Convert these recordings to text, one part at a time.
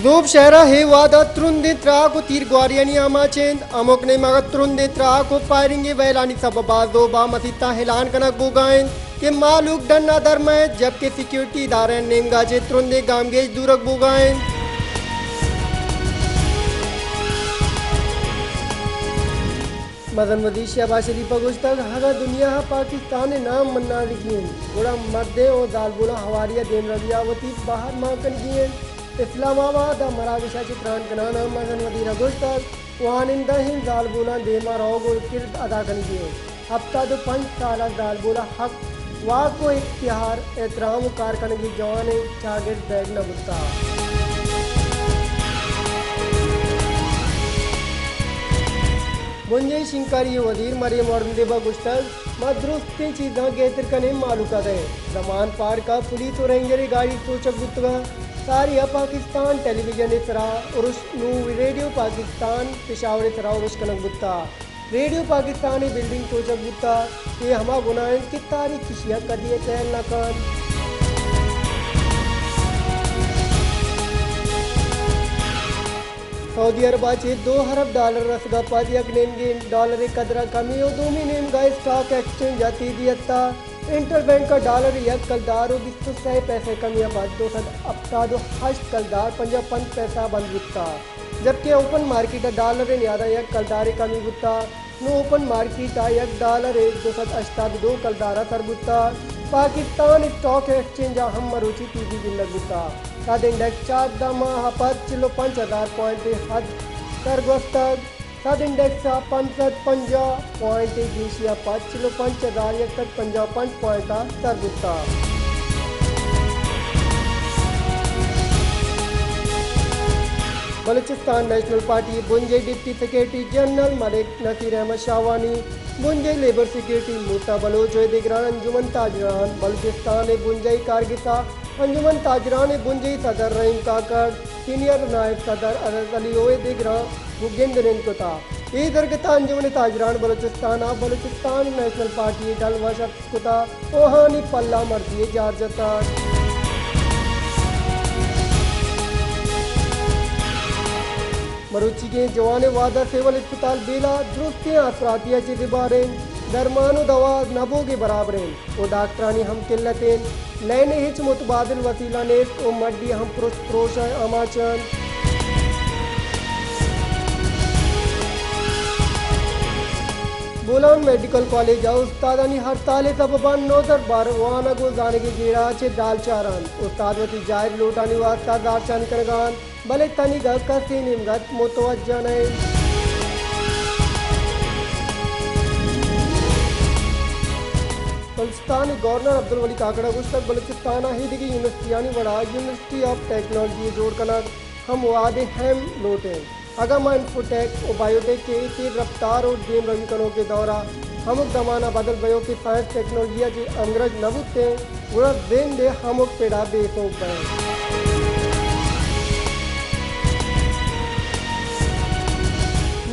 زوب شہر ءَ اے وہد ءَ ترندیں تراک ءُ تیرگواریانی آماچ اِنت۔ ہمک نیمگ ءَ ترندیں تراک ءُ فائرنگ ءِ ویلانی سبب ءَ زوب ءَ مسیتاں ہلان کنگ بوگ ءَ اِنت کہ مہلوک ڈن ءَ در مئیت، جبکہ سیکورٹی ادارہانی نیمگ ءَ چہ ترندیں گامگیج زورگ بوگ ءَ اِنت۔ مزن وزیر شہباز شریف ءَ گوشتگ، اگاں دنیا ءَ پاکستان ءِ نام منارگی اِنت، گڑا مردین ءُ زالبولاں ہواری ءَ دیمروی ءَ وتی بہر مان کنگی اِنت۔ اسلام آباد ءَ مراگش ءَ چہ تران کنان ءَ مزن وزیر ءَ گوشتگ، وانندہ ایں زالبولاں دیم ءَ روگ ءُ کرد ادا کنگی اِنت۔ ہپتاد ءُ پنچ سال ءَ زالبول ءِ حق، واک ءُ اختیار، احترام ءُ کار کنگ ءِ جوانیں چاگرد دئیگ نہ بوتگ۔ بنجاہی شنگکاری ءِ وزیر مریم اورنگزیب ءَ گوشتگ، ما درستیں چیزاں گہتر کنیں، مہلوک ءَ دئیں۔ زمان پارک ءَ پولیس ءُ رینجر ءِ گاڑی سوچگ بوتگ ءُ ساری ءَ پاکستان ٹیلی ویژن ءِ سرا ارش نوں ریڈیو پاکستان پشاور ءِ سرا ارش کنگ بوتگ۔ ریڈیو پاکستان ءِ بلڈنگ سوچگ بوتگ، اے ہما گناہ اِنت کہ تاریخ ایشی ءَ کدی ءَ سیل نہ کنت۔ سعودی عرب ءَ چہ دو ارب ڈالر رسگ ءَ پد یک نیمگیں ڈالر ءِ قدر ءَ کمی ءُ دومی نیمگ ءَ اسٹاک ایکسچینج ءَ تیزی اتک۔ انٹر بینک ءَ ڈالر ءِ یک کلدار ءُ بیست ءُ سئے پیسہ ءِ کمی ءَ پد دو سد ہپتاد ءُ ہشت کلدار پنجاہ ءُ پنچ پیسہ ءَ بند بوتگ، جبکہ اوپن مارکیٹ ءَ ڈالر ءِ نیاد ءَ یک کلدار ءِ کمی بوتگ۔ نوں اوپن مارکیٹ ءَ یک ڈالر ءِ دو سد ہشتاد ءُ دو کلدار ءَ سر بوتگ۔ پاکستان اسٹاک ایکسچینج ءَ ہم مروچی تیزی گندگ بوتگ۔ سد انڈیکس چاردہ ماہ ءَ پد چل ءُ پنچ ہزار پوائنٹ ءِ حد سر گوستگ۔ سد انڈیکس ءَ پنچ سد پنجاہ پوائنٹ ءِ گیشی ءَ پد چل ءُ پنچ ہزار یک سد پنجاہ ءُ پنچ پوائنٹ ءَ سر بوتگ۔ بلوچستان نیشنل پارٹی ءِ بنجاہی ڈپٹی سیکرٹری جنرل ملک نصیر احمد شاہوانی، بنجاہی لیبر سیکرٹری موسیٰ بلوچ ءُ دگراں انجمن تاجران بلوچستان ءِ بنجاہی کارگس ءَ انجمن تاجران ءِ بنجاہی صدر رحیم کاکڑ، سینئر نائب صدر عزیز علی ءُ دگراں گوں گند نند کتگ۔ اے درگت ءَ انجمن تاجران بلوچستان ءَ بلوچستان نیشنل پارٹی ءِ ڈل وش اتک کتگ ءُ آہانی پلہ مردی ءِ جار جتگ۔ مروچیگیں جوانیں وہد ءَ سول اسپتال بیلہ درستیں آسراتی ءَ چہ زبہر اِنت، درمان ءُ دوا نہ بوگ ءِ برابر اِنت ءُ ڈاکٹرانی ہم قلت اِنت۔ لین ءِ ہچ متبادل وسیلہ نیست ءُ مڈی ہم پرشت پروش ءِ آماچ اَنت۔ بولان میڈیکل کالج ءَ استادانی ہڑتال ءِ سبب ءَ نودربر وانگ ءُ زانگ ءِ جیڑہ ءَ چہ ڈال چار اَنت۔ استاد وتی جائز لوٹانی واستہ زہرشانی کنگ ءَ اَنت۔ بلے تنیگہ کسے نیمگ ءَ متوجہ نہ اِنت۔ بلوچستان ءِ گورنر عبدالولی کاکڑ ءَ گوشتگ، بلوچستان ءَ ایدگہ یونیورسٹیانی وڑا یونیورسٹی آف ٹیکنالوجی ءِ جوڑ کنگ ہم وہدے اہم لوٹ اِنت۔ اگاں ما انفوٹیک ءُ بائیوٹیک ءِ تیز رفتار ءُ دیمروی کنوکیں دور ءَ ہمک زمان ءَ بدل بئیوکیں سائنس ٹیکنالوجی ءَ چہ ہمگرنچ نہ بوتیں، گڑا زند ءِ ہمک پڑ ءَ بے سوب بئیں۔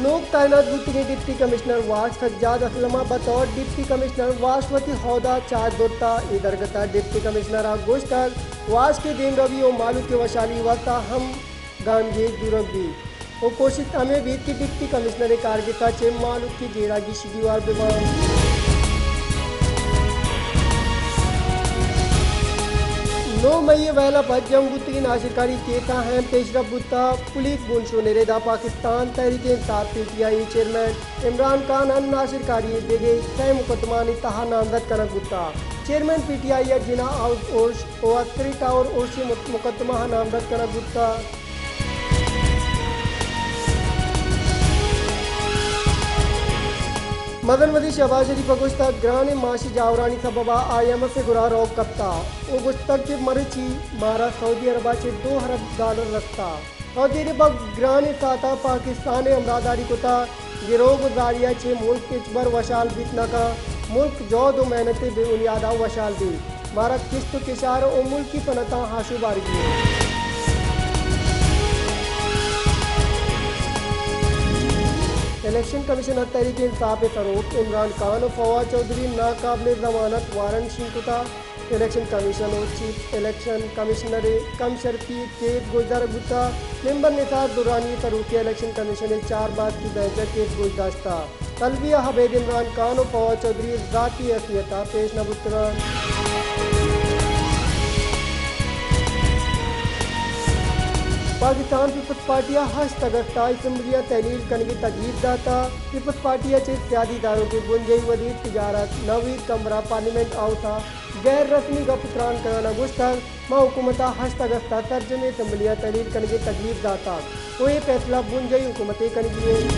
نوک تعینات بوتگیں ڈپٹی کمشنر واش سجاد اسلم ءَ بطور ڈپٹی کمشنر واش وتی عہدہ چارج زرتگ۔ اے درگت ءَ ڈپٹی کمشنر ءَ گوشتگ، واش کہ دیمروی ءُ مہلوک ءِ وشحالی ءِ واستہ ہم گامگیج زورگ بیت ءُ کوشست ہمے بیت کہ ڈپٹی کمشنر ءِ کارگس ءَ چہ مہلوک ءِ جیڑہ گیشی گیوار بہ باں۔ نو مئی ءِ ویل ءَ پد جم بوتگیں ناشرکاری کیس ءَ اہم پیشرفت بوتگ۔ پولیس گوں شونیر ءَ دا پاکستان تحریک انصاف، پی ٹی آئی، ءِ چیئرمین عمران خان ءَ ناشرکاری ءِ دگہ سئے مقدمہانی تہا نامزد کنگ بوتگ۔ چیئرمین پی ٹی آئی ءَ جناح ہاؤس ارش ءُ عسکری ٹاور ارش ءِ مت-، مقدمہ ءَ نامزد کنگ بوتگ۔ مزن وزیر شہباز شریف ءَ گوشتگ، گرانیں معاشی جاورانی سبب ءَ آئی ایم ایف ءِ گورا روگ کپتگ ءُ گوشتگ کہ مرچی مارا سعودی عرب ءَ چہ دو ارب ڈالر رستگ۔ سعودی عرب ءَ گرانیں ساعت ءَ پاکستان ءِ ہمراہداری کتگ۔ گروگ ءُ زاری ءَ چہ ملک ہچبر وشحال بیت نہ کنت۔ ملک جہد ءُ محنت ءِ بنیاد ءَ وشحال بیت۔ مارا کشت ءُ کشار ءُ ملکی صنعتاں آشوب آرگی اِنت۔ الیکشن کمیشن ءَ تحریک انصاف ءِ سروک عمران خان ءُ فواد چوہدری ءِ ناقابل ضمانت وارنٹ شنگ کتگ۔ الیکشن کمیشن ءُ چیف الیکشن کمشنر ءِ کم شرپی ءِ کیس گوشدارگ بوتگ۔ ممبر نثار درانی ءِ تروکی ءَ الیکشن کمیشن ءِ چار باسکی بینچ ءَ کیس گوشداشتگ۔ طلبیہ عبید عمران خان ءُ فواد چوہدری ءِ ذاتی حیثیت ءَ پیش نہ بوتگ اَنت۔ پاکستان پیپلز پارٹی ءَ ہشت اگست ءَ اسمبلی ءَ تحلیل کنگ ءِ تجویز داتگ۔ پیپلز پارٹی ءَ چہ سیادی داروکیں بنجاہی وزیر تجارت نوید قمبر ءَ پارلیمنٹ ہاؤس ءَ غیر رسمی گپ ءُ تران کنان ءَ گوشتگ، ما حکومت ءَ ہشت اگست ءَ سرجمیں اسمبلی ءَ تحلیل کنگ ءِ تجویز داتگ ءُ اے پیسلہ بنجاہی حکومت ءِ کنگی اِنت۔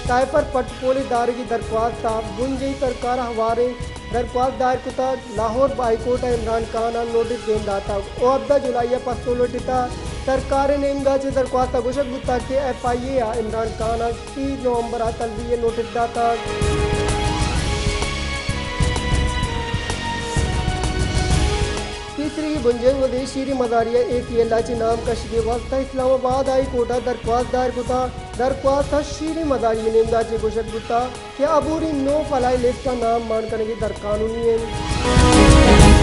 سائفر پٹ پول ءِ دارگی درخواست ءَ بنجاہی سرکار ءَ ہواریں درخواست دائر کتگ۔ لاہور ہائی کورٹ ءَ عمران خان ءَ نوٹس دیم داتگ ءُ ہبدہ جولائی ءَ پسو لوٹتگ۔ سرکار ءِ نیمگ ءَ چہ درخواست ءَ گوشگ بوتگ کہ ایف آئی اے ءَ عمران خان ءَ سی نومبر ءَ طلبی ءِ نوٹس داتگ۔ پیسریگیں بنجاہی وزیر شیریں مزاری ءَ اے سی ایل ءَ چہ نام کشگ ءِ واستہ اسلام آباد ہائی کورٹ ءَ درخواست دائر کتگ۔ درخواست ءَ شیریں مزاری ءِ نیمگ ءَ چہ گوشگ بوتگ کہ عبوری نو فلاحی لسٹ ءَ نام مان کنگ غیر قانونی اِنت۔